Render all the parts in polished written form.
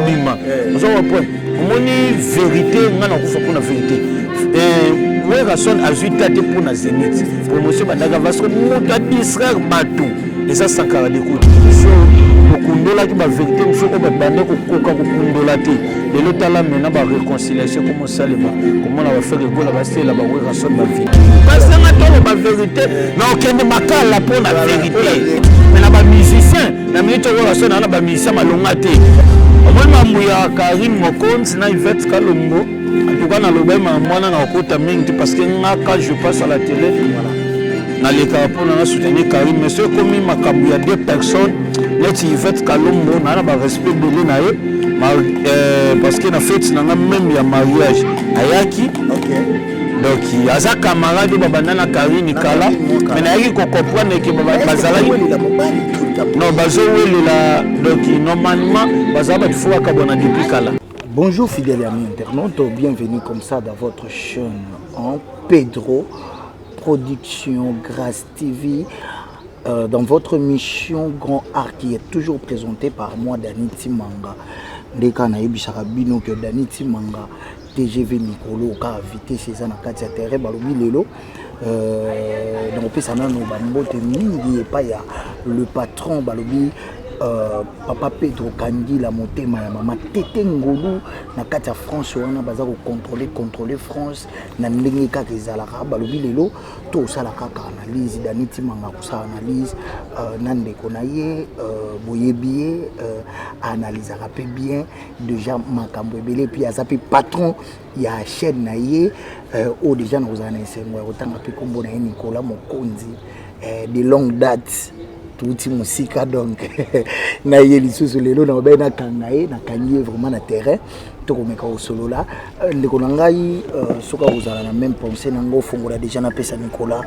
Ekobima, oza comprendre? Omoni, vérité, nga nakufa mpona vérité. Werrason azwi ta te mpona Zénith, promotion bandaka, parce que moto adistraire bato eza Sankara Dekuta. So tokundolaki bavérité mosusu oyo bato bande kokoka kokundola te. Lelo tala mena baréconciliation komo osalema, komona baFerre Gola basela baWerrason bavi, parce que nga tolo bavérité na okende makala mpona vérité. Mais na bamusicien na minute oyo, Werrason naa na bamusicien malonga te. Omoni mambo ya Karine Mokonzi na Ivete Kalombo, en tout cas nalobai mwana na kokota mingi te, parce que nga, quand je passe à la télé, nalekaka mpona na soutenir Karine. Mais so ekomi makambo ya deux personnes neti Ivete Kalombo, naa na barespect ebele na ye, parce que na fête na nga même ya mariage ayaki. Donc aza camarade oyo babanda na Karine kala, mais nayaki kocomprendre ke bazalaki, non, bazowelela. Donc normalement bazala bato fo bakabwana depuis kala. Bonjour fidèles amis internautes, bienvenue comme ça dans votre chaîne en Pedro Production Grâce TV, dans votre mission Grand Art qui est toujours présentée par moi, Dani Timanga. Ndeka nayebisaka bino ke Dani Timanga TGV mikolo kaka vitesse eza na kati ya terrain. Balobi lelo nakopesa nano bambote mingi epai ya le patron, balobi papa Pedro Kandila, motema ya mama Tete Ngolu na kati ya France wana, baza kocontrôle contrôle France na ndenge kaka ezalaka. Balobi lelo tosala kaka analyse, Dani Timanga kosala analyse na ndeko na ye, boyebi ye, analysaka mpe bien déjà makambo ebele, puis aza mpe patron ya chaîne na ye oyo déjà nakozala na esengo ya kotanga mpe nkombo na ye, Nicolas Mokonzi, de longue date, tuti mosika. Donc na ye lisusu lelo na babai, nakanga ye, nakangi ye vraiment na terrain, tokomeka kosolola. Ndeko na ngai, soki akozala na même pensée nango, ofongola déjà, napesa Nicolas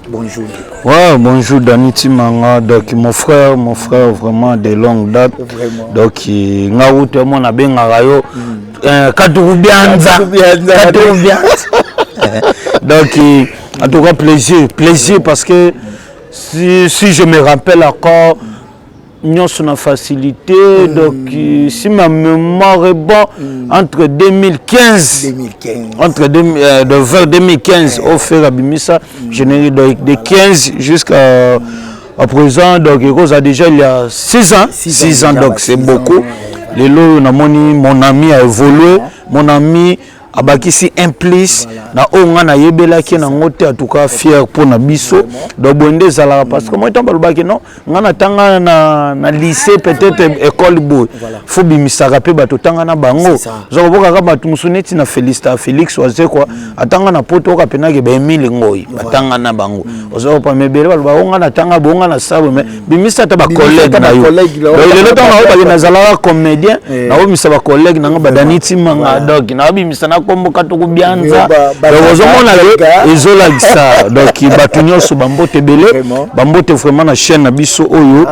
bonjour. Ouais, bonjour Dani Timanga, donc mon frère vraiment de longue date. Vraiment. Donc nga wuta mo na bengaka yo Katuku Bianza. Katuku Bianza. Donc en tout cas plaisir, plaisir, parce que si je me rappelle encore nyonso na facilité, donc si ma mémoire est bon, entre 2015, 2015, entre deux, de vers 2015 au faire abimisa générique, donc de 15 jusqu'à à présent, donc ça déjà il y a 6 ans. 6 ans, donc c'est beaucoup. Lelo namoni mon ami a évolué, mon ami abakisi un plus na oyo nga nayebelaki nango te. En tout cas fier mpo na biso. Donc boye nde ezalaka, parce que moi ntango balobaki non, nga natanga na lycée, peut-être école boye, fo bimisaka mpe bato otanga na bango. Oza kobokaka bato mosusu neti na Félicita Félix Wazekwa, atanga na poto, oka mpenake baemile ngoi batanga na bango. Oza kopama ebele baloba o nga natanga bo nga na sabo, mais bimisa ata bacollègue na yo. Lelo ntango naobaki nazalaka comédien, naobimisa bacollègue nanga badani Timanga, donc naobimisa na kombo Katuku Bianza. Donc ozomona ke ezolakisa. Donc bato nyonso, bambote ebele, bambote vraiment na chaîne na biso oyo,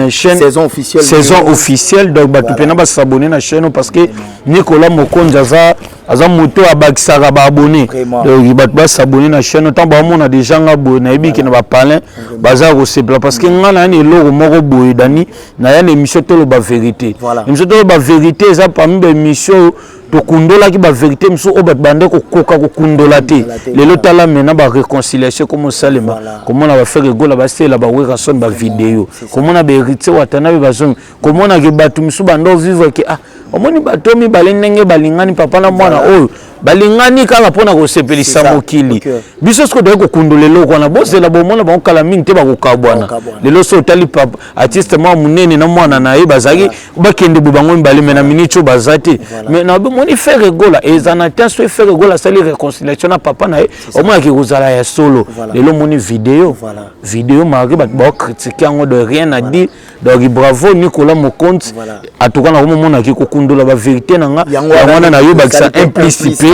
chaîne Saison officielle. Saison officielle. Donc bato mpena basabone na chaîne, parce que Nicolas Mokonzi aza moto abakisaka baabonné. Donc bato basabone na chaîne. Ntango baomona déjà nga boye, nayebi ke na bapalin baza kosepela, parce que nga nayani eloko moko boye, Dani, naya na émission Toloba Vérité. Émission Toloba Vérité eza parmi baémission oyo tokundolaki bavérité mosusu oyo bato bande kokoka kokundola te. Lelo tala maintenant baréconciliation komo osalema, komona baFerre Gola basela baWerrason bavideo, komona baHéritier Watanabe bazongi, komona ke bato mosusu bando vivre ke ah, omoni bato mibale ndenge balingani, papa na mwana oyo balingani kaka mpona kosepelisa mokili. Biso soki toyei kokundola eloko wana, bozela, bomona bango kala mingi te bakokabwana. Lelo so otali papa artiste mwa monene na mwana na ye, bazalaki bakende boye bango mibale, mais na miniti oyo baza te. Mais na bomoni Ferre Gola eza na te, so Ferre Gola asali réconciliation na papa na ye, omonaki kozala ya solo. Lelo omoni video, video malgré bato baocritiquer yango, de rien à dire. Donc bravo Nicolas Mokonzi. En tout cas nakomomonaki kokundola bavérité na nga, yango wana nayobakisa implicite.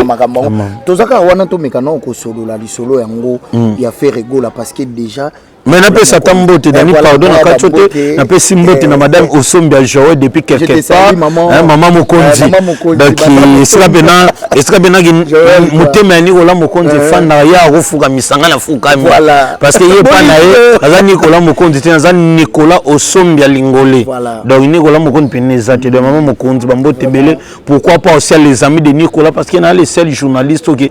Toza kaka wana, tomeka nao kosolola lisolo yango ya Ferre Gola, parce que déjà Mais napesa ata mbote, Dani, pardon, na kati te, napesi mbote na madame Osombi ya Joel depuis quelque part, mama mokonzi. Donc esika pena motema ya Nikola Mokonzi efandaka, ye akofukamisa nga na fukami, parce que ye epa na ye aza Nikola Mokonzi te, aza Nikola Osombi ya Lingole. Donc Nikola Mokonzi pene eza te. Donc mama mokonzi, bambote ebele. Pourquoi pas aussi les amis de Nicolas, parce que na le seul journaliste oke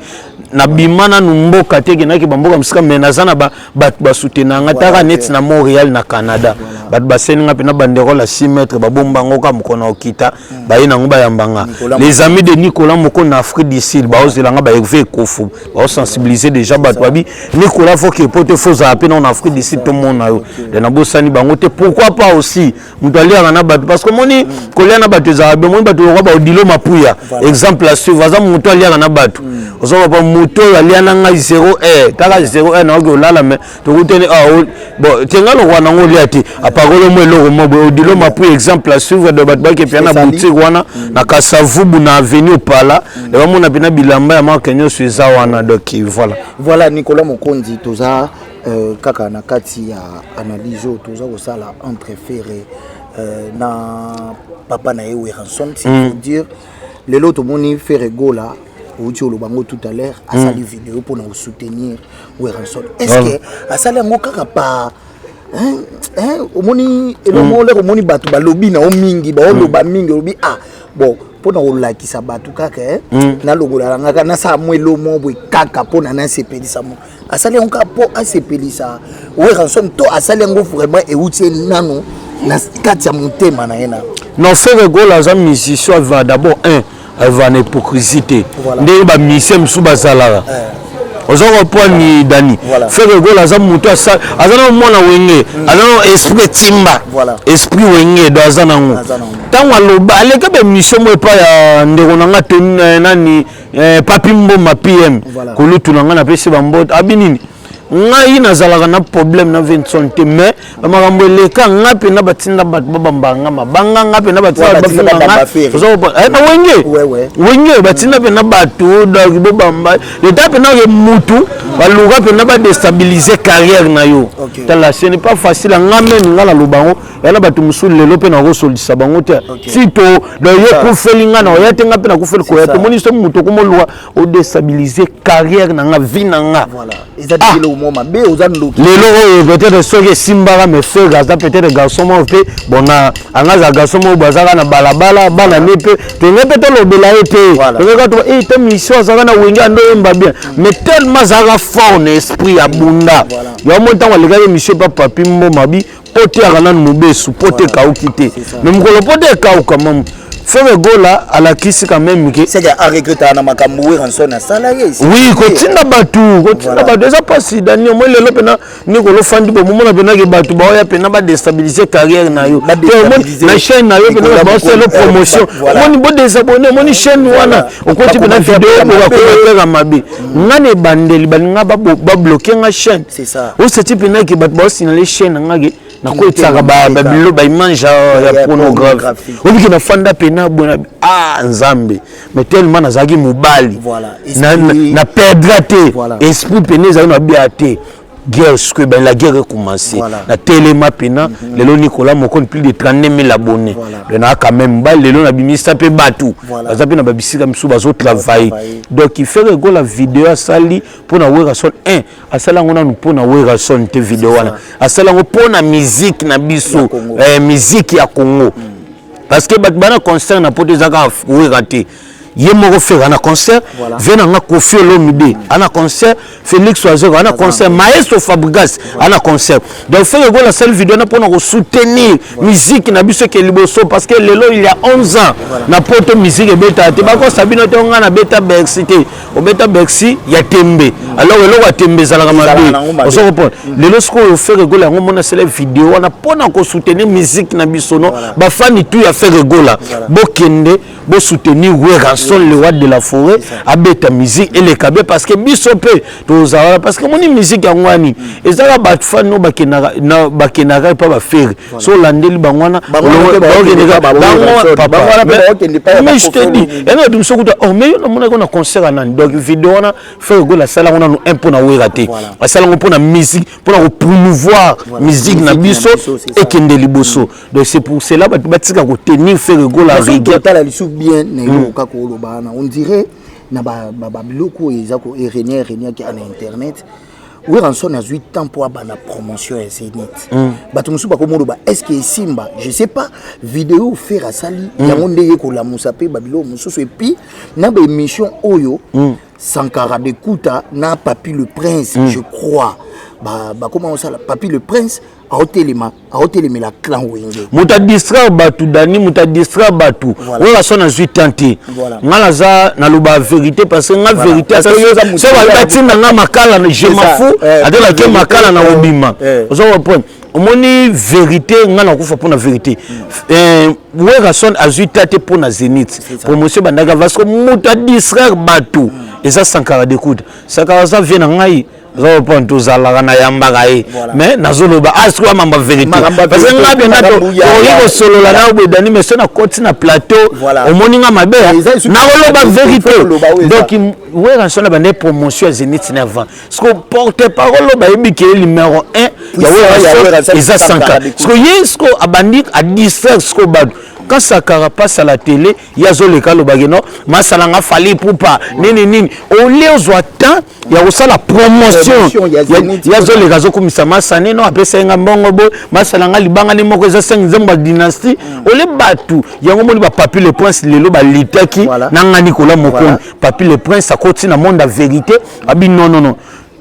nabima nanu mboka te, kendaki bamboka mosika, mais naza na bato basoutenanga taka neti na Montréal, na Canada. Bato baseninga mpena banderole ya 6 mètre, babombango ka mokolo na okita, baye nango bayambanga. Les amis de Nicolas Moko na Afrique du Sud baozelanga, baherve ekofu baosensibiliser déjà bato, babi Nicolas foke po te, fozala mpe na Afrique du Sud, tomona yo de nabosani bango te. Pourquoi pas aussi moto aliaka na bato, parce que omoni kolia na bato ezalaka be, omoni bato lokwa baodilo mapuya, exemple à suivre, aza moto aliaka na bato. Ozoka pa moto oyo alia na ngai 0 heure, kaka 0 heure naoki olala, mais tokutani bon tenga lokwa nango olia te, apakoli mo eloko mo boye. Odilo Mapuya, exemple à suivre. De bato bake pia na boutique wana na Kasavubu, na avenue Opala, bamona mpena bilamba ya marque nyonso eza wana. Donc voilà. Voilà, Nicolas Mokonzi, toza kaka na kati ya analyse oyo toza kosala entre Ferre na papa na ye Werrason. C'est pour dire, lelo tomoni Ferre Gola outi oloba yango tout à l'heure, asali vidéo mpona kosoutenir Werrason. Est ce que asali yango kaka pa omoni eloko lero, omoni bato balobi na yo mingi, baoloba mingi, olobi ah bon, mpona kolakisa bato kaka nalongola ngaka, nasala mwa elo boye kaka mpona nasepelisa mo. Asali yango kaka mpo asepelisa Werrason to asali yango vraiment euti ye nano na kati ya motema na ye na? Non, Ferre Gola aza musicien, ava d'abord un ava na hypocrisie te. Ndenge bamusicien mosusu bazalaka, oza kopwani Dani. Ferre Gola aza moto aza na mwana Wenge, aza na esprit etimba, esprit Wenge do aza nango. Ntango aloba, aleka baémission mo epai ya ndeko na nga nani, Papi Mboma PM, kolutu na nga, napesi bambote. Abi nini, ngai nazalaka na problème na Vincent te, mais bamakambo eleka nga mpena, batinda bato babamba nga mabanga, nga mpena batinda bafinga nga na Wenge. Wenge batinda mpena bato, donc bobamba leta mpena ke mutu baluka mpena badéstabiliser carrière na yo. Tala, ce n'est pas facile. Nga même nga naloba yango ya na bato mosusu lelo mpe nakosolisa bango te. Si to donc yo kufeli nga na oya te, nga mpe nakufeli koya te. Omoni so moto okomoluka odéstabiliser carrière na nga, vie na nga. Lelo oyo peut-être soki esimbaka, mais Ferre aza peut-être garçon moko mpe bon, na anga aza garçon moko boye, azaka na balabala bana ne mpe tenge mpe tolobela ye te, tenge te mission azalaka na Wenge, ando oyemba bien, mais tellement azalaka fort na esprit ya bunda yango. Ntango alekaki émission epa Papi Mboma, bi po te yaka nanu mobesu po te ekauki te, mais mokolo po te ekauka mamu, Ferre Gola alakisi quand même ke seke aregretaka na makambo Werrason asala ye. Oui, kotinda bato, kotinda bato eza mpasi, Dani. Omoi lelo mpena Nikolo ofandi bomomona mpenake bato baoya mpena badéstabiliser carrière na yo na chaîne na yo, mpena baosala promotion, omoni bodésabonner, omoni chaîne wana okoti mpena video bokakometaka mabe. Nga na ebandeli balinga babloquer nga chaîne, oseti mpenake bato baosignaler chaîne na ngake nakoetisaka babilo, baimage ya pornographie. Obiki nafanda pena boye, ah Nzambe, mais tellement nazalaki mobali na perdra te esprit, pene ezalaki na bia te. Guerre sikoyo ebandi, la guerre ecommence na telema pena. Lelo Nicolas Mokoni, plus de 32 000 abonnés. Donc naa quand même mobali, lelo nabimisa mpe bato baza mpe na babisika misusu bazotravailler. Donc Ferre Gola, video asali mpona Werrason 1, asali yango nanu mpona Werrason te. Video wana asali yango mpona musique na biso, musique ya Congo, parce que bato bana concert na poto eza kaka Wera te. Ye moko Ferre ana concert, vie na nga Kofi Olomide ana concert, Félix Wazekwa ana concert, maestro Fabregas ana concert. Donc Ferre Gola asali video wana mpona kosoutenir musique na biso eke liboso, parce que lelo, il y a 11 ans na poto, musique ebetaka te. Bakosa bino te, nga nabeta Bercy te, obeta Bercy ya tembe. Alors eloko ya tembe ezalaka mabe, ozo comprendre. Lelo sikoyo Ferre Gola yango mona asala video wana mpona kosoutenir musique na biso. No bafani tu ya Ferre Gola, bokende bosoutenir Werrason. Werrason, le roi de la forêt, abeta musique eleka bien, parce que biso mpe tozala wana, parce que moni musique yango wani ezaka bato fani oyo bakendaka epa baFerre. So olandeli bango wana, mais je te dis, yana bato mosusu kuta, oh, mais yo namonaki na concert ya nani? Donc video wana, Ferre Gola asalango nanu un mpo na Wera te, asalango mpo na musique, mpona kopromouvoir musique na biso ekende liboso. Donc c'est pour cela bato batika kotenir Ferre Gola rigueur. Tala lisusu bien na eloko kaka oloba wana, on dirait na babiloko oyo eza ereniaki na internet, Werrason azwi temps mpo abanda promotion ya Zénith. Bato mosusu bakomoloba, est ce que esimba? Je sais pas. Video Ferre asali yango nde ye kolamusa mpe babiloko mosusu. Et puis na baémission oyo Sankara de Kuta na Papi le Prince, je crois bakoma kosala, Papi le Prince aotelema, aotelemela clan Wenge. Moto adistraire bato, Dani, moto adistraire bato. Oyo aso nazwi temps te. Nga naza naloba vérité, parce que nga vérité, so batinda nga makala, je m'en fous. Ate nake makala na kobima, oza comprendre? Omoni, vérité, nga nakufa mpona vérité. Werrason azwi ta te mpo na Zénith promotion ebandaka, parce que moto adistraire bato eza Sankara de Kuta. Sankara aza vie na ngai, oza comprendre? Tozalaka, nayambaka ye, mais nazoloba asikoya mambo ya vérité, parce que nga mpenza tokoki kosolola na boye, Dani, mais so nakoti na plateau, omoni nga mabe, nakoloba vérité. Donc Werrason abandi promotion ya Zénith na avant, parce que porte parole oyo bayebi ke numéro 1 ya Werrason eza Sankara. Parce que ye siko abandi adistraire siko bato. Quand Sankara passe à la télé, ye azoleka, alobaki no masalanga Fally Ipupa nini nini, olie ozwa temps ya kosala promotion. Ye azoleka, azokumisa masani no apesa ye nga mbongo boye, masalanga libangani moko eza 5 nzembo ya dynastie. Ole bato yango moni, baPapi le Prince lelo balitaki na nga Nicolas Mokonzi. Papi le Prince akoti na monde ya vérité, abi non, non, non,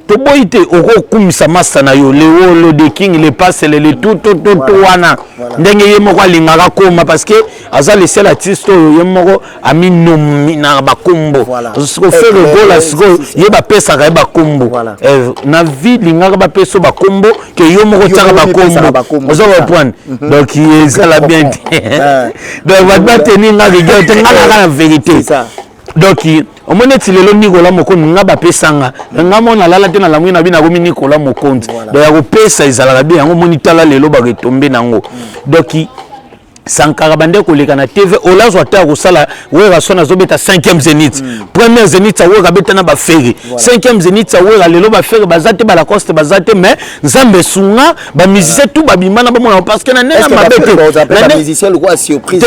toboyi te, okokumisa masa na yo leo, le king, le pasele, le tout tout tout tout wana, ndenge ye moko alingaka koma, parce que aza le seul artiste oyo ye moko aminomi na bakombo. Siko Ferre Gola, sikoyo ye bapesaka ye bakombo na vie, lingaka bapesa bakombo ke yo moko tiaka bakombo, oza comprendre? Donc ezala bien te. Donc bato bateni nga rigueur te, nga naka na vérité. Donc omoni neti lelo Nikola Mokonzi, nga bapesanga nga mo nalala te, nalamwi na bino, nakomi Nikola Mokonzi. Donc ya kopesa ezalaka bien. Yango omoni, tala lelo baretombe nango. Donc Sankara bande koleka na TV, olazwa te ya kosala. Werason azobeta 5e Zénith. Première Zénith awera abeta na baFerre, 5e Zénith awera lelo baFerre baza te, baLacoste baza te, mais Nzambe esunga, bamusicien tout babima na bamona, parce que na ndenge mabe te te,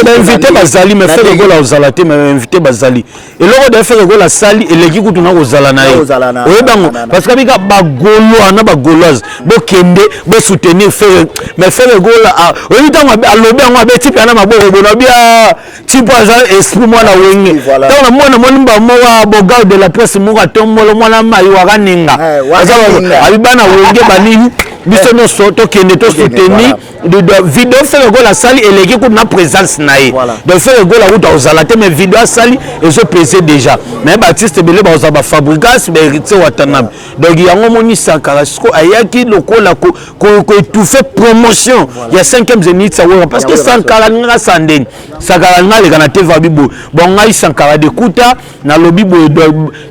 bainvité bazali, mais Ferre Gola ozala te, mais bainvité bazali. Eloko de Ferre Gola asali eleki kutu na kozala na ye, oyebango, parce que abika bagaulois na bagauloise bokende bosoutenir Ferre. Mais Ferre Gola, oyebi, ntango alobi yango, abeti mpe na maboko bono bia tipo aza esprit mwana Wenge. Ntango namona moni bamoko bogard de la presse moko atombolo mwana mai wakaninga, abi bana Wenge banini, biso nyonso tokende tosoutenir. Video Ferre Gola asali eleki kutu na présence na ye. Donc Ferre Gola kutu akozala te, mais video asali ezopese déjà. Mais baartiste ebele bakozala, baFabregas, baHéritier Watanabe. Donc yango omoni, Sankara siko ayaki lokola koétouffe promotion ya 5e Zénith awera, parce que Sankara alingaka asala ndeni? Sankara alinga aleka na TV, abi boye: bon, ngai Sankara dekuta, nalobi boye,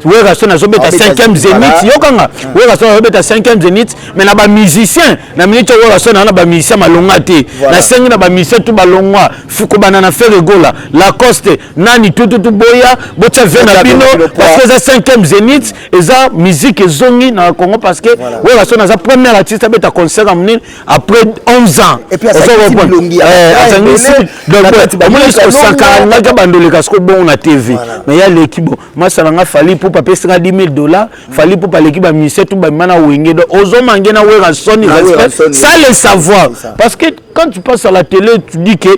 Werason azobeta 5e Zénith. Yokanga, Werason azobeta 5e Zénith, mais na bamusicien na minute oyo, Werason aza na bamusicien malonga te. Nasengi na bamusicien tu balongwa, kobanda na Ferre Gola, Lacoste, nani tututu, boya botya ve na bino, parce que eza 5e Zénith, eza musique ezongi na Congo, parce que Werason aza premier artiste abeta concert ya monene après 11 ans. Asangisi. Omoni, Sankara ngaki bandoleka siko bongo na TV, mais ya leki bo masala nga Fally Ipupa apesinga 10 000 $. Fally Ipupa aleki bamusicien tu babima na Wenge. Donc ozomange na Werason respect sans le savoir, parce que quand tu passes à la télé, tu dis que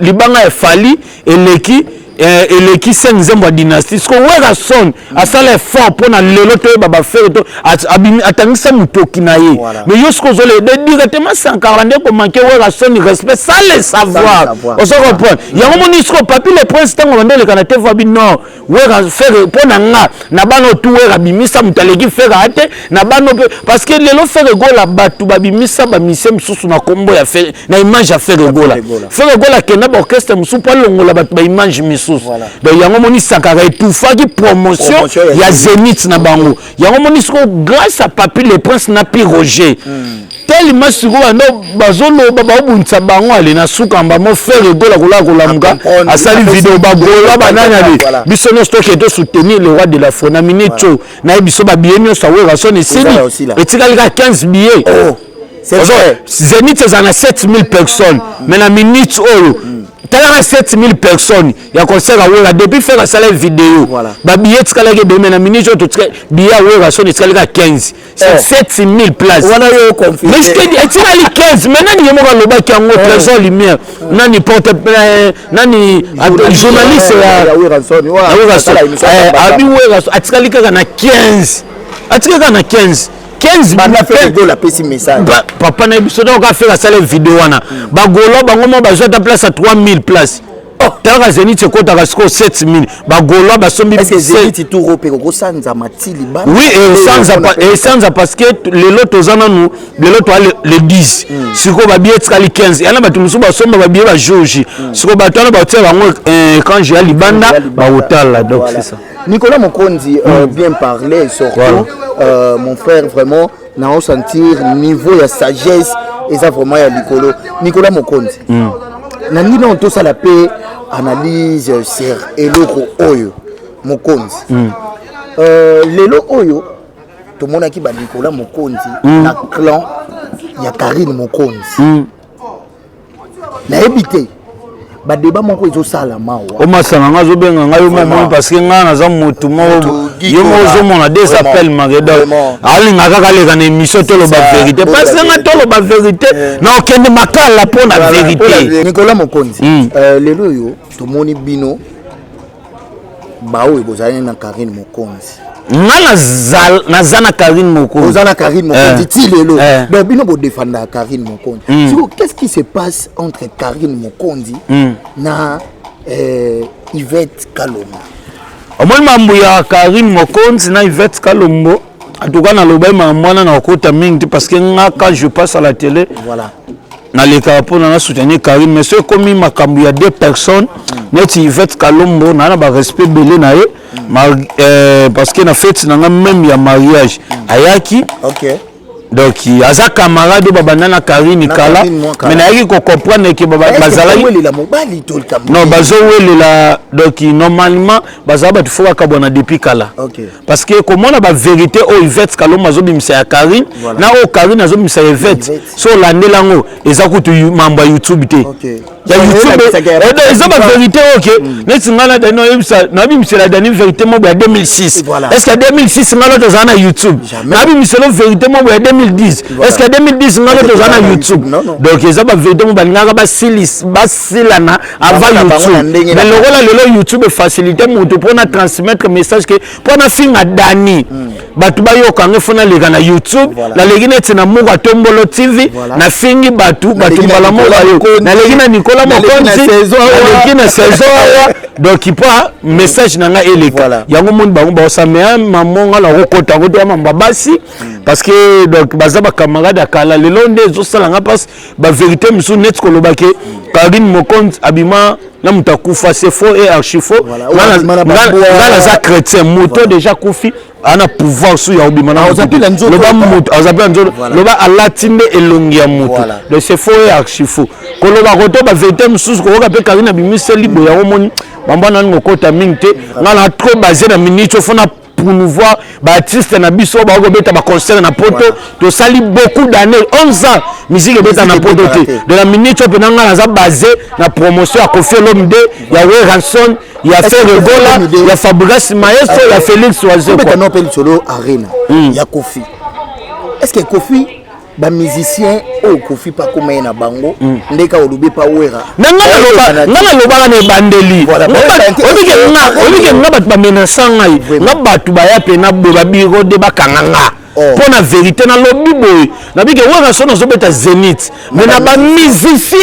libanga ya Fally eleki 5 nzembo ya dynastie. Siko Werason asala effort mpo na lelo toyeba baFerre to atangisa motoki na ye, mais yo siko ozole directement Sankara nde komanke Werason respect sans le savoir, ozo comprendre? Yango moni siko Papi le Prince, ntango bande oleka na TV, abi non, Wera, Ferre, mpo na nga na bana otu, Wera abimisa moto aleki Ferre aya te na bana mpe, parce que lelo Ferre Gola, bato babimisa bamisie mosusu na kombo ya Ferre, na image ya Ferre Gola. Ferre Gola akenda baorchestre mosusu mpo alongola bato baimage misusu. mosusu. Donc yango moni Sankara etufaki promotion ya Zénith na bango. Yango moni sikoyo, grâce à Papi le Prince na Pi Roger, tellement sikoyo bando bazoloba, baobundisa bango. Ale na suka mbamo, Ferre Gola kolaka kolamuka, asali video, bagola banani, ale biso nyonso tokende tosoutenir le roi de la forêt. Na minute oyo nayebi biso, babillet nyonso ya Werrason esili, etikali kaka 15 billets. Zénith ezala na 7000 personnes, mais na minute oyo, talaka 7000 personnes ya concert ya Wera. Depuis Ferre asala video, babillet etikalaki ebele, mais na minute oyo totika billet ya Werrason etikali kaka 15, 7000 places. Etikali 15. Mais nani ye moko alobaki yango, Trésor Lumière, nani porte, nani journaliste ya Werrason, abi Werrason atikali kaka na 15, atikali kaka na 15. 15 apesi message. Papa na biso, donc affaire asala video wana, bagolo bango mo bazwa ata place ya 3000 place. Talaka Zénith ekotaka sikoyo 7000, bagaulois basombi. Oui, esanza, parce que lelo toza nanu, lelo toa le 10, sikoyo babillet etikali 15. Yana bato mosusu basomba babillet bajour J. Sikoyo bato wana batia bango écran ya libanda, baotala. Donc c'est ça. Nicolas Mokonzi, bien parlé, surtout voilà. Mon frère, vraiment na sentir niveau ya sagesse eza vraiment ya likolo. Nicolas Mokonzi, na ndimi oyo tosala mpe analyse sur eloko oyo, Mokonzi. Lelo oyo tomonaki baNicolas Mokonzi na clan ya Karine Mokonzi. Nayebi te, badébat moko ezosalama wa. Omasanga nga azobenga ngai yo momoi, parce que ngai naza motu moko, yo moko ozomona des appels make. Donc alinga kaka aleka na émission, toloba vérité, parce que ngai toloba vérité na okende makala mpo na vérité. Nicolas Mokonzi, lelo oyo tomoni bino baoyo bozali na Karine Mokonzi. Nga naza na Karine Mokonzi. Oza na Karine Mokonzi ti lelo. Donc bino bodefendaka Karine Mokonzi. Siko, qu'est-ce qui se passe entre Karine Mokonzi na Yvette Kalombo? Omoni, mambo ya Karine Mokonzi na Yvette Kalombo, en tout cas nalobai makambo wana na kokota mingi te, parce que nga, quand je passe à la télé, nalekaka mpona nasoutenir Karine. Mais so ekomi makambo ya deux personnes neti Yvette Kalombo, naa na barespect ebele na ye, parce que na fête na nga même ya mariage ayaki. Donc aza camarade oyo babanda na Karine kala, mais nayaki kocomprendre ke bazalaki, non, bazowelela. Donc normalement bazala bato fo bakabwana depuis kala, parce que komona bavérité oyo Yvette Kalombo azobimisa ya Karine na oyo Karine azobimisa ya Yvette, so olandela yango, eza kutu mambo ya YouTube te. Ya YouTube eza bavérité oyo ke neti ngai na Dani oyebisa, nabimisela Dani vérité moko ya 2006. Est ce que ya 2006 ngai no tozala na YouTube? Nabimisela vérité moko ya 2010. Est ce que ya 2010 ngai no tozala na YouTube? Donc eza bavérité moko balingaka basilana avant YouTube. Mais lokola lelo YouTube efacilité moto mpona transmettre message, ke mpona finga Dani, bato bayoka ngo, fo naleka na YouTube. Naleki neti na moko Atombolo TV, nafingi bato, bato mbala moko bayo. Naleki na Nikola Mokonzi, naleki na saison awa. Donc mpo message na ngai eleka, yango moni bango baosa. Mais mamo, nga nakokota yango te ya mambo basi, parce que donc baza bacamarade ya kala. Lelo nde ezosala nga mpasi, bavérité mosusu neti koloba ke Karine Mokonzi abima na moto akufa, c'est faux et archi faux. Nga naza chrétien. Moto déjà akufi ana pouvoir su ya kobima na loba moto aza mpe nzoto, loba alati nde elongi ya moto. Donc c'est faux et archi faux koloba koto bavérité mosusu koyoka mpe Karine abimiseli boye. Yango moni bambo nani kokota mingi te. Nga na trop basé na minute oyo fona promouvoir baartiste na biso bakobeta baconcert na poto. Tosali beaucoup d'années, 11 ans, musique ebeta na poto te. De la minute oyo mpena ngai naza basé na promotion ya Koffi Olomide, ya Werrason, ya Ferre Gola, ya Fabrice Maestro, ya Félix Wazekwa. Mpe lisolo Arena ya Koffi, est ce que Koffi, bamusicien oyo Koffi mpe akóma ye na bango, ndeka olobi epa Wera? Me nga nalobaka na ebandeli, obike nga bato bamenasa ngai, nga bato baya mpe na boye babiro de bakanga nga. Mpo na vérité, nalobi boye, nabike Werrason azobeta Zénith, mais na bamusicien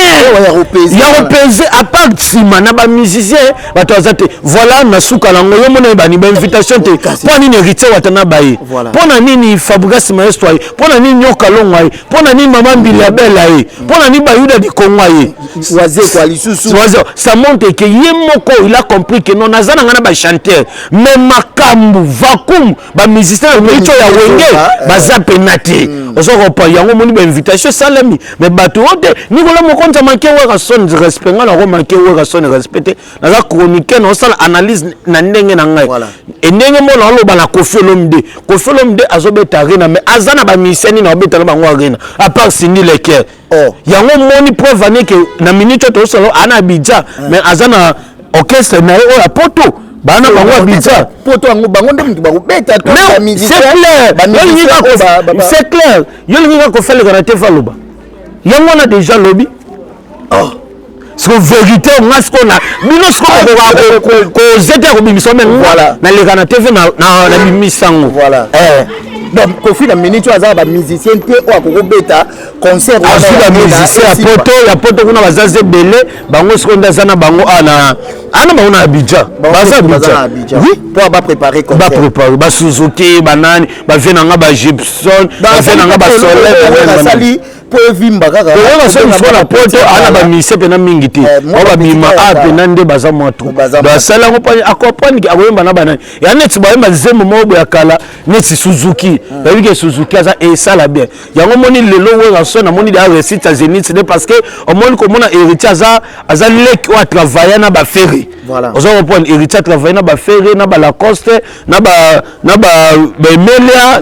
ya kopese à part nsima na bamusicien, bato aza te. Voilà, na suka nango, yo mona bani bainvitation te. Mpo nini Héritier Watana baye? Mpo na nini Fabregas Maestro aye? Mpo na nini Nyoka Longo aye? Mpo na nini Mama Mbili Abel aye? Mpo na nini Bayuda di Kongo aye? Wazekwa lisusu. Ça montre que ye moko, il a compris que non, naza na nga na bachanteur, mais makambo vacuum, bamusicien na miniti oyo ya Wenge baza pena te. Oza kopa yango, omoni bainvitation esalemi, mais bato oyo te. Nicolas Mokonzi amanke Werrason respect. Ngai nakomanke Werrason respect te. Naza chroniqueur, naosala analyse na ndenge na ngai. Endenge mo naoloba na Koffi Olomide. Koffi Olomide azobeta Arena, mais aza na bamusicien nini aobeta na bango Arena à part Cindy Le Cœur? Yango moni, preuve ane ke na minute oyo tozosala, ana Abidjan, mais aza na orchestre na ye oyo ya Poto, bana bango Abidjan. Poto yango, bango nde moto bakobeta. C'est clair, c'est clair. Yo olingi kaka kofeleka na te, faloba yango wana déjà lobi. Siko vérité nga siko na bino, siko koze te ya kobimisa, me nga naleka na TV, nabimisa yango. Voilà. Donc Koffi, na minute oyo, aza na bamusicien te oyo akokobeta concert. Azwi bamusicien ya Poto, ya Poto kuna bazaza ebele. Bango sikoyo nde aza na bango ana ana bango na Abidjan, baza Abidjan. Oui. Mpo bapréparé. Bapréparé basuzuki, banani, bavie na nga, bagibson, bavie na nga, basoleil. Basali mpo evimba kaka. Toyoka so sikoyo na Poto ana bamusicien mpena mingi te, oyo babima a mpena nde baza mwa trop. Donc asali yango mpo acomprendre akoyemba na banani ya neti bayemba nzembo moko boye ya kala neti Suzuki. Bayebi ke Suzuki aza esala bien. Yango omoni lelo Werrason, amoni deya réussite ya Zénith ne, parce que omoni komona Héritier aza leki oyo atravaille na baFerre. Oza comprendre, Héritier atravaille na baFerre, na balacoste, na baemelia,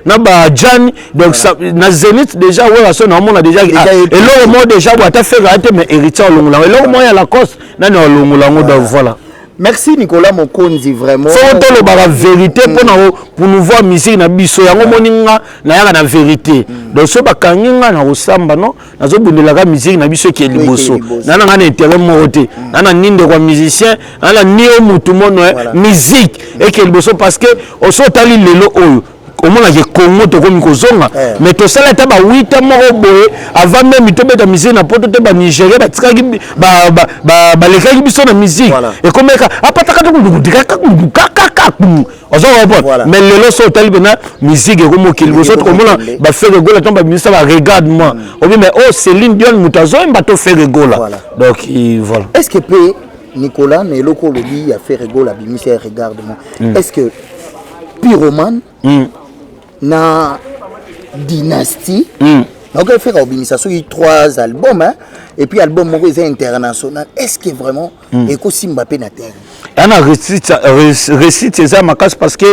na bajani. Donc na Zénith déjà Werrason naomona déjà eloko moko déjà bo ata Ferre aya te, mais Héritier olongola yango, eloko moko ya Lacoste nani olongola yango. Donc voilà. Merci Nicolas Mokonzi, vraiment. Faut tolobaka vérité mpona promouvoir musique na biso. Yango moni nga nayaka na vérité. Donc so bakangi nga na kosamba, non, nazobundelaka musique na biso eke liboso. Na nga na intérêt moko te, na na ni ndeko ya musicien, na na ni o mutu mono. Musique eke liboso, parce que oso otali lelo oyo, omonaka Kongo tokomi kozonga, mais tosala ata bawita moko boye avant même tobeta musique na Poto te. Banigéria batikaki, balekaki biso na musique, ekomeka apataka kaka, oza comprendre. Mais lelo so otali mpena musique ekomokili liboso, tokomona baFerre Gola ntango babimisa ba Regarde moi obi, mais oh, Céline Dion moto azoyemba to Ferre Gola? Donc voilà. Est ce que mpe Nicolas, na eloko olobi ya Ferre Gola abimisa ya Regarde moi, est ce que Pyromane na Dynastie nakoki Ferre obimisa soki trois albums, hein, et puis album moko eza international, est ce que vraiment ekosimba mpe na terre? Ya na réussite eza makasi, parce que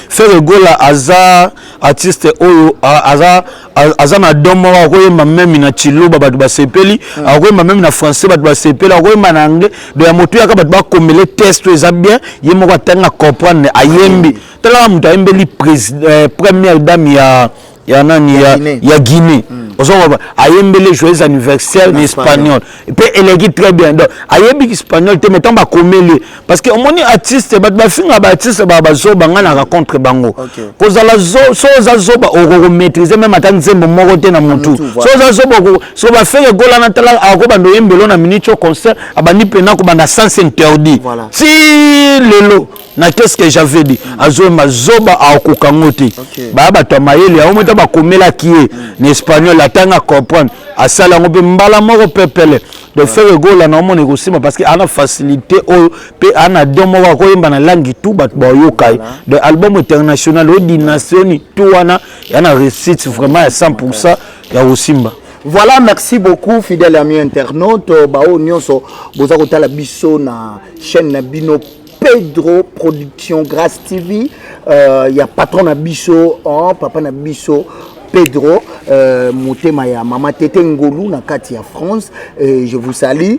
Ferre Gola aza artiste oyo aza na don moko. Akoyemba même na Chiluba, bato basepeli. Akoyemba même na français, bato basepeli. Akoyemba na anglais. Donc ya moto yaka bato bakomele test oyo eza bien, ye moko atangi, acomprendre, ayembi. Talaka moto ayembeli première dame ya nani, ya Guinée. Ozokoba ayembeli joyeux anniversaire na espagnol mpe eleki très bien. Donc ayebi espagnol te, mais ntango bakomeli, parce que omoni artiste, bato bafinga baartiste baa bazoba, ngai naka contre bango. Kozala so oza zoba, okokomaîtrise même ata nzembo moko te na motu. So oza zoba, so baFerre Gola na tala, akobanda oyembelo na minute o concert, abandi mpena kobanda sens interdit ti lelo na Qu'est-ce que j'avais dit. Azoyemba zoba, akoka yango te. Baya bato ya mayele yango mota bakomelaki ye na espagnol, atanga, comprendre, asala yango mpe mbala moko pepele. Donc Ferre Gola na omona ekosimba, parce que ana facilité oyo mpe ana don moko, akoyemba na langue tout, bato baoyoka ye. Donc album international oyo, Dynastie tout wana, ya na réussite vraiment ya 100 ya kosimba. Voilà, merci beaucoup, fidèle ami internaute. Bao nyonso boza kotala biso na chaîne na bino Pedro Production Grâce TV, ya patron na biso, hein, papa na biso Pedro, motema ya mama Tete Ngolu na kati ya France, je vous salue.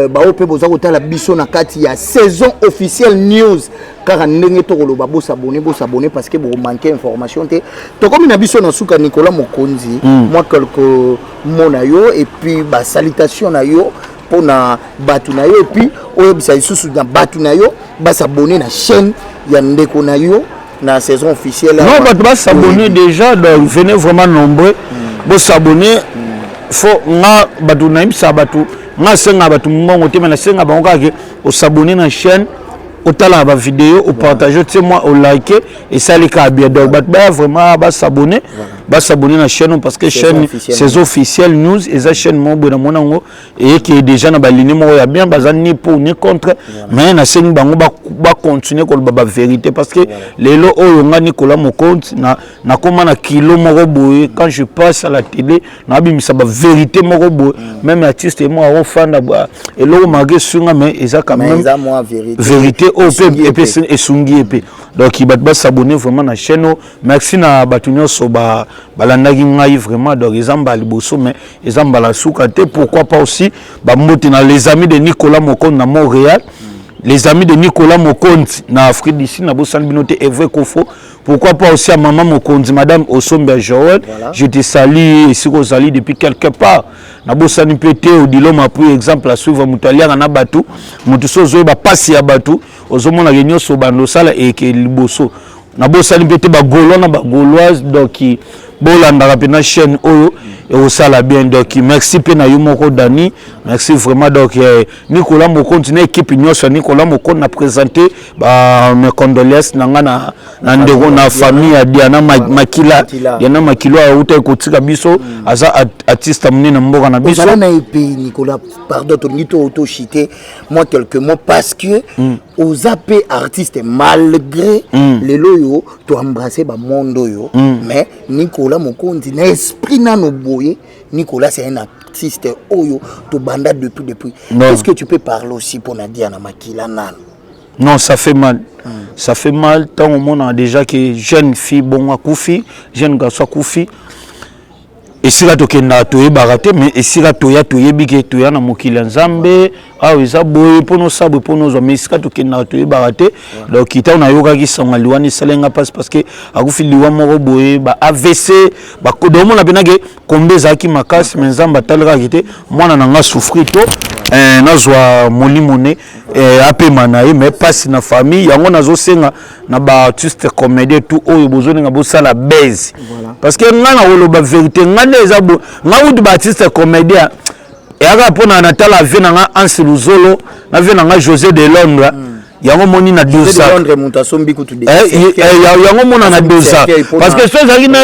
Bao mpe boza kotala biso na kati ya Saison Officielle News, kaka ndenge tokoloba, bosabone, bosabone, parce que bokomanke information te. Tokomi na biso na suka. Nicolas Mokonzi, mwa quelques mots na yo et puis basalutation na yo mpona bato na yo, et puis oyebisa lisusu na bato na yo basabone na chaîne ya ndeko na yo. na saison officielle. Non, bato bas'abonner déjà. Donc venez vraiment nombreux, bos'abonner. Faut nga bato nayebisaka bato, nga asenga bato mbongo te, mais nasenga bango kaka ke os'abonner na chaîne, otalaka bavideo, opartage, otie mwa olike, esali kaka bien. Donc bato baya vraiment bas'abonner, bas'abonner na chaîne, parce que chaîne Saison Officielle News eza chaîne moko boye, namona yango eyeke déjà na baligne moko ya bien. Baza ni pour ni contre, mais nasengi bango bacontinue koloba bavérité, parce que lelo oyo nga Nicolas Mokonzi nakóma na kilo moko boye. Quand je passe à la télé, nabimisa bavérité moko boye, même artiste moko akofanda eloko malgré esunga, mais eza quand même vérité oyo mpe esungi ye mpe. Donc bato bas'abonner vraiment na chaîne oyo. Merci na bato nyonso balandaki ngai vraiment. Donc eza mbala liboso, mais eza mbala suka te. Pourquoi pas aussi bambote na les amis de Nicolas Mokonzi na Montréal, les amis de Nicolas Mokonzi na Afrique d'ici, nabosani bino te, Evre Kofo. Pourquoi pas aussi à maman Mokonzi, madame Osombe Joël, voilà. Je te salue esika ozali depuis quelque part. Nabosani mpe te Odilo Mapui, exemple à suivre, moto aliaka na bato, moto so ozoyeba pasi ya bato, ozomonaka nyonso bando osala eke liboso. Nabosani mpe te bagaulois na bagauloise. Donc bolandaka mpena chaîne oyo, ekosala bien. Donc merci mpe na yo moko Dani, merci vraiment. Donc Nicolas Mokonzi na équipe nyonso ya Nicolas Mokonzi, na présente ba mes condoléances na nga na ndeko na famille ya Diana Makila. Diana Makila auta kotika biso, aza artiste monene na mboka na biso. Ozala na ye mpe Nicolas, pardon, tolingi tochite moi quelques mots, parce que oza mpe artiste malgré lelo oyo toembrasse bamonde oyo, mais Nicolas Mokonzi na esprit nano boye, Nicolas, c'est un artiste oyo tobanda depuis. Est-ce que tu peux parler aussi mpona Diana Makila nano? Non, ça fait mal. Ça fait mal tant au monde déjà que jeune fille bon akufi, jeune garçon akufi. Esika tokendaka toyebaka te, mais esika toya toyebi ke toya na mokili ya Nzambe. Awa eza boye mpona osala boye, mpona ozwa, mais esika tokendaka toyebaka te. Donc ntango nayokaki sango ya liwa, esalenga mpasi, parce que akufi liwa moko boye, ba AVC. Omona mpena ke kombe ezalaki makasi, mais Nzambe atalekaki te mwana na nga souffrir to nazwa molimo ne apema na ye. Mais mpasi na famille yango, nazosenga na baartiste comédien tout oyo bozolinga bosala base, parce que ngai na koloba vérité, ngai nde eza bo ngai kutu baartiste comédien eyaka mpona natala vie na nga Anse Luzolo na vie na nga José de Londres. Yango moni na dosa, yango mona na dosa, parce que so ezalaki na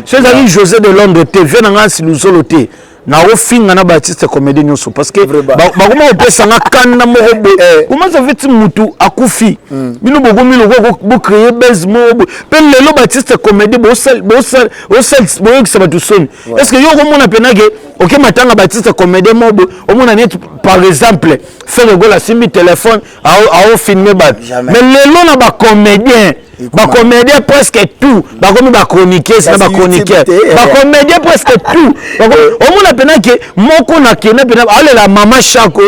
so ezalaki José de Londres te, vie na nga Anse Luzolo te, nakofinga na baartiste comédien nyonso, parce que bakoma kopesanga kanda moko boye. Comment ça fait ti mutu akufi, bino bokomi loko bocréer base moko boye? Mpe lelo baartiste comédien boyokisa bato soni. Est ce que yo okomona mpena ke oke matanga baartiste comédien moko boye, omona neti par exemple Ferre Gola asimbi téléphone aofilme bato? Mais lelo na bacomédien, bacomédien presque tout bakomi bachroniqueuse na bachroniqueur. Bacomédien presque tout, omona mpena ke moko na kende mpena aolela mama Chako.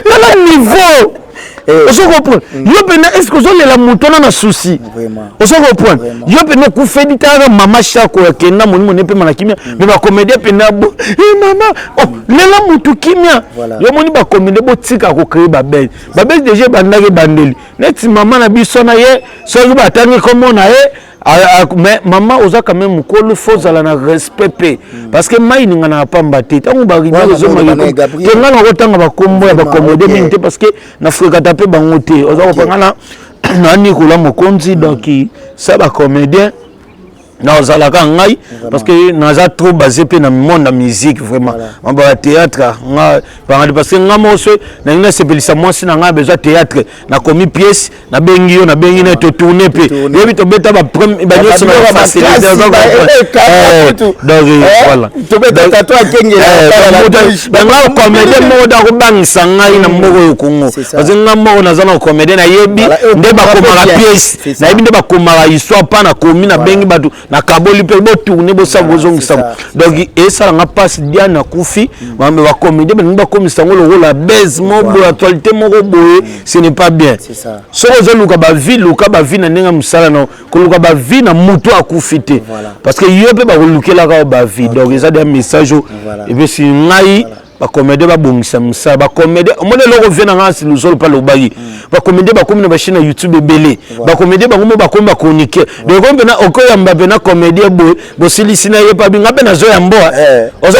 Tala niveau, ozo comprendre? Yo mpena, est ce que ozolela moto wana na souci? Ozo comprendre? Yo mpena okufeli, talaka mama Chako akenda, molimo ne mpema na kimia. Mais bacomédien mpena bo mama lela motu kimia. Yo moni bacomédien, botika kocréer babese. Babese déjà ebandaki, ebandeli neti mama na biso na ye, soki batangi kombo na ye. Mais mama oza quand même mokolo, faut ozala na respect mpe, parce que mai ninganaka pamba te. Ntango barimière ezomaki te, ngai nakotanga bakombo ya bacomédien mingi te, parce que nafréquenta mpe bango te. Oza kopanga na Nicolas Mokonzi. Donc sa bacomédien nazalaka ngai, parce que naza trop basé mpe na monde ya musique vraiment, mambo ya théâtre nga pangadi, parce que nga moko so nalingi nasepelisa mwasi na ngai, besoin théâtre, nakomi pièce, nabengi yo, nabengi na totourne mpe, yebi tobeta banyonso na facilité. Donc voilà, nga comédien moko da kobangisa ngai na mboka oyo Kongo, parce que nga moko naza na comédien, nayebi nde bakomaka pièce, nayebi nde bakomaka histoire mpa nakomi, nabengi bato, nakaboli mpe botourne, bosala, bozongisa. Donc esalanga mpasi, Diane akufi, bacomédien balingi bakomisa yango lokola base moko boye, actualité moko boye. Ce n'est pas bien. Soki ozoluka bavie, luka bavie na ndenge ya mosala na koluka bavie na motu akufi te, parce que yo mpe bakolukelaka yo bavie. Donc eza deya message oyo epesi ngai. Bacomédien babongisa mosala. Bacomédien, omoni eloko vie na nga luzolo mpe alobaki, bacomédien bakomi na bachaîne na YouTube ebele. Bacomédien bango mo bakomi bachroniqueur. Donc okomi mpena okoyamba mpena comédien boye, bosilisi na ye mpe abinga mpe nazoyamboa. Oza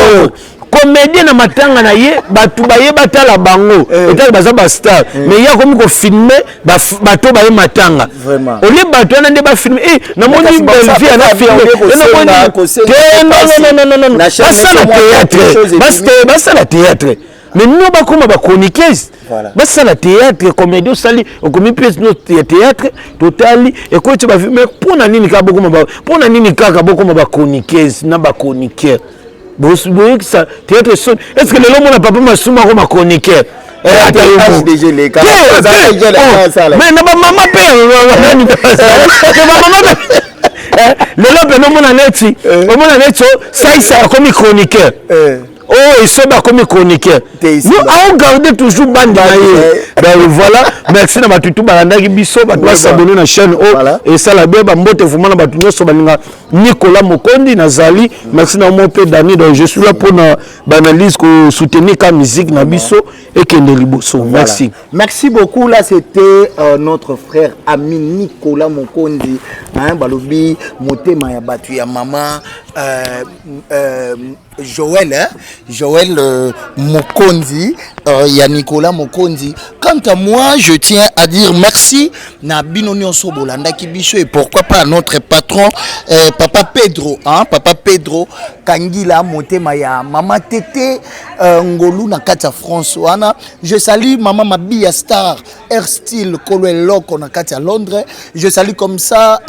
comédien na matanga na ye, bato baye batala bango, etali baza bastar, mais ye akomi kofilmer bato baye matanga. Olie bato wana nde bafilmer. Namoni Kasi Bellevie ana filme. Kosenga Te, non, non, non, non, non. Na chaîne Basala moko, mwa quelque chose théâtre. Basala théâtre, mais no bakóma bachroniqueuse. Basala théâtre, comédie osali, okomi pièce no ya théâtre, totali ekoti bafilme. Mpo na nini kaka bokoma mpo na nini kaka bokoma bachroniqueuse na bachroniqueur? Boyekisa théâtre soni. Est ce que lelo omona papa Masumu akoma chroniqueur? Ata yo Âge moko. déjà eleka. Te, Azalaka te, jeune, oh, asala. Mais na bamama mpe, nani te, bamama mpe lelo mpe nomona neti omona neti o saisa akomi chroniqueur, oyo esobe akomi chroniqueur. Te, ici, No, aogarde toujours bandi na ye. Donc voilà, merci na bato tu balandaki biso, bato bas'abonner na chaîne oyo. Esala bien. Bambote vraiment na bato nyonso balinga Nicolas Mokondi. Nazali, merci na mo mpe Dani. Donc je suis là mpona baanalyse, kosoutenir ka musique na biso ekende liboso. Merci. Merci beaucoup. Là, c'était notre frère ami Nicolas Mokondi. Hein, balobi, motema ya batu ya mama Joël, hein? Joël Mokondi, ya Nicolas Mokondi. Quant à moi, je tiens à dire merci na bino nyonso bolandaki biso et pourquoi pas à notre patron Papa Pedro, hein? Papa Pedro Kangila, motema ya mama Tete Ngolu na kati ya France wana. Je salue mama Mabia Star Air Style Kolo Eloko na kati ya Londres. Je salue comme ça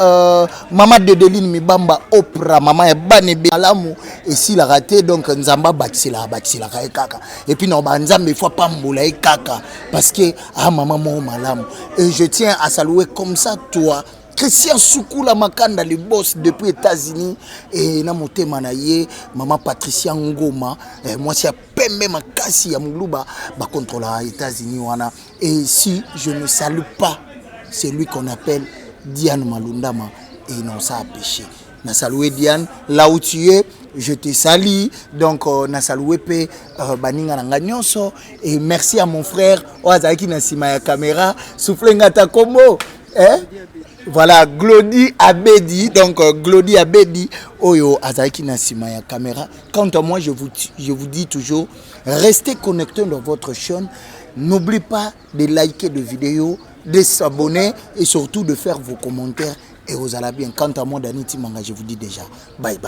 mama Dedeline Mibamba Oprah, mama ya bana malamu esilaka te. Donc Nzambe abakiselaka, abakiselaka ye kaka, et puis na banzambe ifo apambola ye kaka parce que ah, mama moko malamu. Et je tiens à saluer comme ça toi Christian Sukula Makanda, le boss depuis États-Unis, et na motema na ye mama Patricia Ngoma, mwasi ya pembe makasi ya moluba bacontrôla États-Unis wana. Et si je ne salue pas celui qu'on appelle Diane Malundama, et non, ça a péché. Na salué Diane là où tu es, je te salue. Donc na salué pe baninga na nga nyonso et merci à mon frère oyo azalaki na nsima ya caméra, souffle nga ta kombo, eh? Voilà, Glody Abedi. Donc Glody Abedi oyo azalaki na nsima ya caméra. Quant à moi, je vous dis toujours, restez connectés dans votre chaîne. N'oubliez pas de liker des vidéos, de s'abonner et surtout de faire vos commentaires et vous allez bien. Quant à moi, Dani Timanga, je vous dis déjà bye bye.